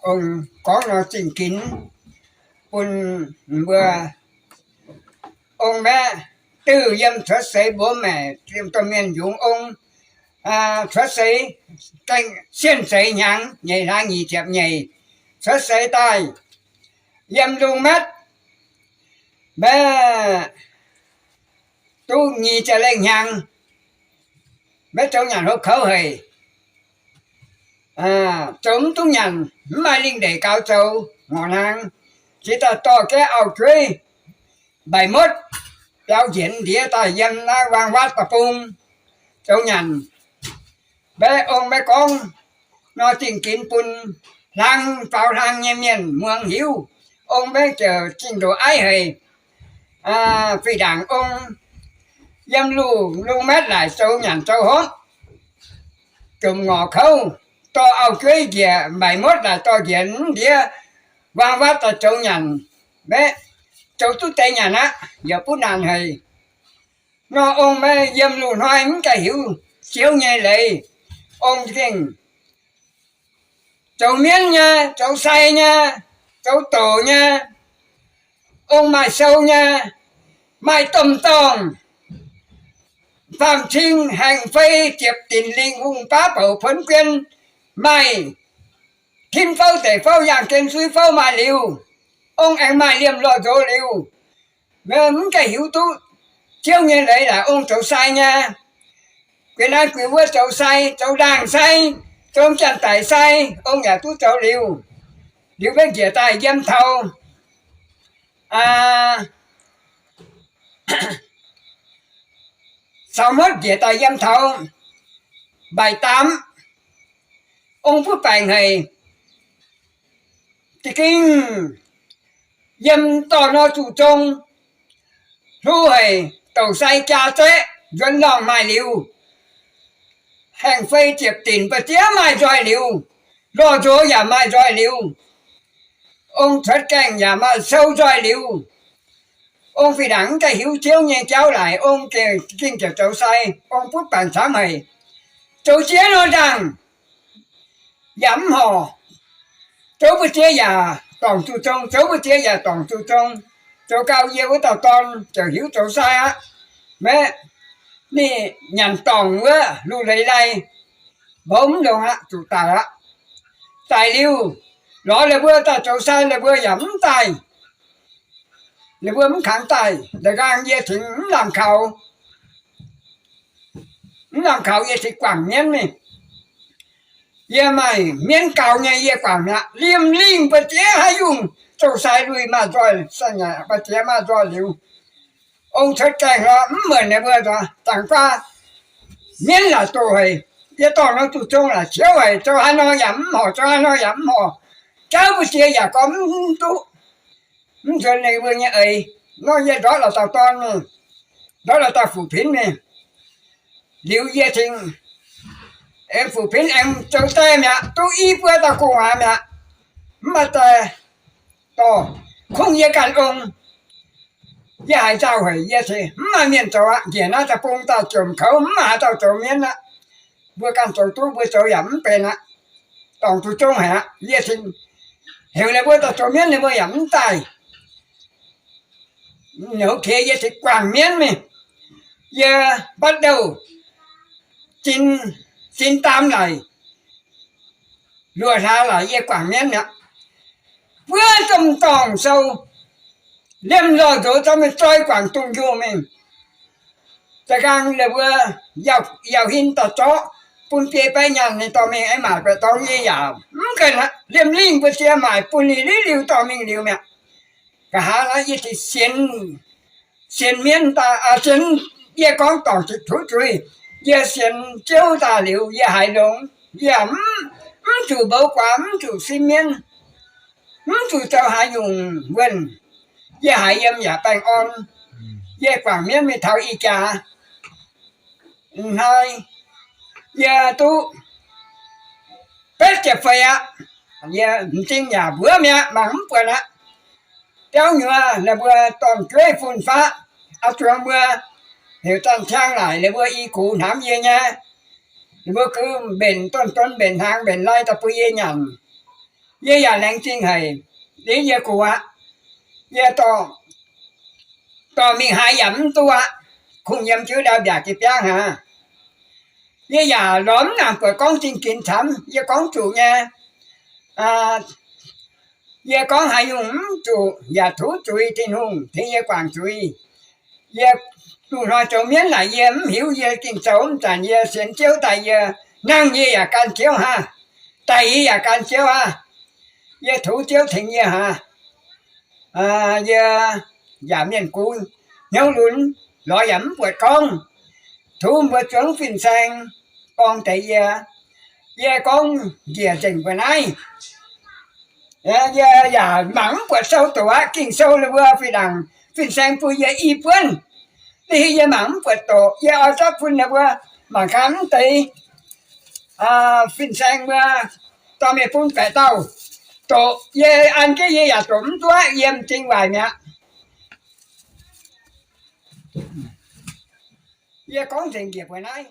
Ong gorngv nor zingh ginx bun mbuo ong maeqv diuh yiem cuotv seix mbuo maengc domh mienh yungz ong cuotv seix, sienh seix hnyangx nyeic hlaax nyic ziepc nyeic cuotv seix daaih yiem lungh matv mbaeqv duqv nyic ziepc lengh hnyangx, maiv zoux nyanc hlo kouv haic, zoux mv duqv nyanc, mv maaih lingh ndeic gaux zoux ngorc hnaangx, jiex daaih dorh gaeqv auv-jueiv mbaic motv biaux njiec ndiev daaih yiem naaiv waang waatv da'bung zoux nyanc. Mbaeqv ong maiv gorngv nor zingh ginx bun hlang faaux hlang nyei mienh muangx hiuv. Ong maiv ziouc zingh ndoqc aiv haic. Fih ndaangc ong yiem lungh matv laaic zoux nyanc zoux hopv, jomc ngorc kouv, dorh auv-jueiv njiec mbaic motv laaic dorh njiec ndiev waang waatv daaih zoux nyanc, maiv zoux duqv deix nyanc aqv, yaac butv naanc haic. Nor ong maiv yiem lungh hnoi mv gaengh hiuv Ziouv nyei leiz. Ong zingh zoux mienv nyei, zoux sai nyei, zoux doc nyei, ong maaih sou nyei, maaih domh dorngh, faam-cing haengh fei ziepc dinc lingh hungh baav bouc puonv guien, maaih tin fouv deic fouv yangh gen suiv fouv maaih liuz, ong aengx maaih liemh lorh nzox liuz, mv gaengh hiuv duqv Ziouv nyei leiz laaic ong zoux sai nyei. Guin naaiv guin wuov zoux sai, zoux ndaangc sai, zoux janx-daic sai, ong yaac duqv zoux liuz. Liuz maiv njiec daaih yiem taux caux motv njiec daaih yiem taux mbaic daamv, ong butv baengc haic. Za'gengh yiem dorh nor zuqc zong, hlo haic, douc sai jaa zaeqv, nzuonx lorngh maaih liuz, haengh fei ziepc dinc ba'ziex maaih nzoih liuz, lorh nzox yaac maaih nzoih liuz, ong cuotv gaengh yaac maaih sou nzoih liuz, ong fih ndaangc mv gaengh hiuv Ziouv nyei jauv laaic, ong za'gengh ziouc zoux sai, ong butv baengc camv haic. Zoux ziex norm ndaangc yaac mv horc. Zoux mbu'ziex yaac dorngc zuqc zong, zoux mbu'ziex yaac dorngc zuqc zong. Zoux gau yie wuov dauh dorn ziouc hiuv zoux sai aqv. Maiv, ninh nyanc dorngc wuov luv leiz lai, mbouv mv longx aqv, zuqc daic aqv. Daic liuz, lorz la'buo daaih zoux sai, la'buo yaac mv daaih. La'buo mv kangx daaih. La'nqaang yie cingx mv lamh kaux, mv lamh kaux yie cingx guangc mienv mingh. Yie maaih mienv gaux nyei yie guangc mi'aqv. Liemh lingh ba'ziex haaix nyungc zoux sai lui maaih nzoih, ba'ziex maaih nzoih liuz, ong cuotv gaengh lorz mv muonc ninh mbuo nzoih. Zaangc guaav mienv laac doqc haic, yie dorngc nor zuqc zong laac ciouv haic, zoux haaix nor yaac mv horc, zoux haaix nor yaac mv horc. Jauv mbu'ziex yaac gorngv mv duqv, mv nzuonx ninh mbuo nyei eix. Nor yie ndortv la'dauh dorn mingh, ndortv la'dauh fuqv-pinv mingh. Liuz yie cingx aengx fuqv-pinv aengx zoux die mi'aqv, duqv i buo dauh gu'nguaaz mi'aqv. Mv maaih die dorh, kungx yie ganh ong. Yie haiz nzauh haic, yie cingx mv maaih mienh zoux aqv. Njiec naaiv deic-bung daaih jomc kouv mv maaih haaix dauh zoux mienv aqv. Mbuo ganh zoux duqv, mbuo zoux yaac mv benx aqv. Dorngc zuqc zong haic aqv. Yie cingx heuc ninh mbuo daaih zoux mienv, ninh mbuo yaac mv daaih. Nyouz keix yie cingx guangc mienv mingh. Yie mbatv douh zin, zin daam laic, luoqc hlaax laic yie guangc mienv mi'aqv. Wuov domh dorngc sou liemh lorh nzox za'gengh zoi guangc dungz njuh mingh. Za'gengh ninh mbuo yauh hin daaih zorqv bun biei baeqv nyaanh ninh dorh mingh, aengx maaic baeqc dorngx yie yaac mv ganh aqv. Liemh lingh mbu'ziex maaic bun ninh liuv liuz dorh mingh liuz mi'aqv. Nqa'haav naaiv yie cingx sienx, sienx mienv daaih, sienx, yie gorngv dorngc zuqc tuv zuiz. Yie sienx Ziouv daaih liuz yie haiz longx, yie mv zuqc mboux guaax, mv zuqc sim mienv, mv zuqc zoux haaix nyungc wuonh. Yie haiz yiem yaac baengh orn. Yie guangc mienv mingh taux ih jaax hnoi, yie duqv betv ziepc feix aqv. Yie m'zing yaac mbuov mi'aqv, mangc mv buonc aqv. Biauv nyuoz ninh mbuo dorn-jueiv fun-faqv, a'zuangx mbuo heuc Zanh Ciang laaic, ninh mbuo i gux hnamv yie nyei. Ninh mbuo gux mbenc, donv-donv mbenc hnaangx mbenc lai daaih bun yie nyanc. Yie yaac laengz zingh haic, liuz yie gox aqv. Yie dorh mingh haaix yaac mv duqv aqv. Kungx yiem jienv ndau mbiaauc jiex biauv hnangv. Yie yaac lorz mv nangc buatc gorngv zingh ginx camv. Yie gorngv zuqc nyei. Yie gorngv haaix nyungc mv zuqc yaac tuv zuiz Tin-Hungh tengx yie guangc zuiz. Yie duqv hnoi zoux mienv naaic yie mv hiuv yie Ging-Sou mv zanc yie sienx Ziouv daaih yie nangh yie yaac gan Ziouv hnangv, daic yie yaac gan Ziouv hnangv. Yie tov Ziouv tengx yie hnangv. Yie yaac mienh gunv hnyouv lunx, lorz yaac mv buatc gorngv. Tov mbuo zuangx fin-saeng borng deix yie. Yie gorngv njiec nzengc mbuo naaiv. Yie yaac mangc mv buatc sou doqc aqv. Ging-Sou ninh mbuo fih nangc fin-saeng bun yie i buonv. Ninh yie mangc mv buatc doqc, yie oix zorqv bun ninh mbuo mangc gaax mv deix fin-saeng mbuo dorh mingh bun baeqc dauh doqc. Yie an jienv yie yaac doqc mv duqv, yie m'zing waaic mi'aqv. Yie gorngv nzengc njiec mbuo naaiv.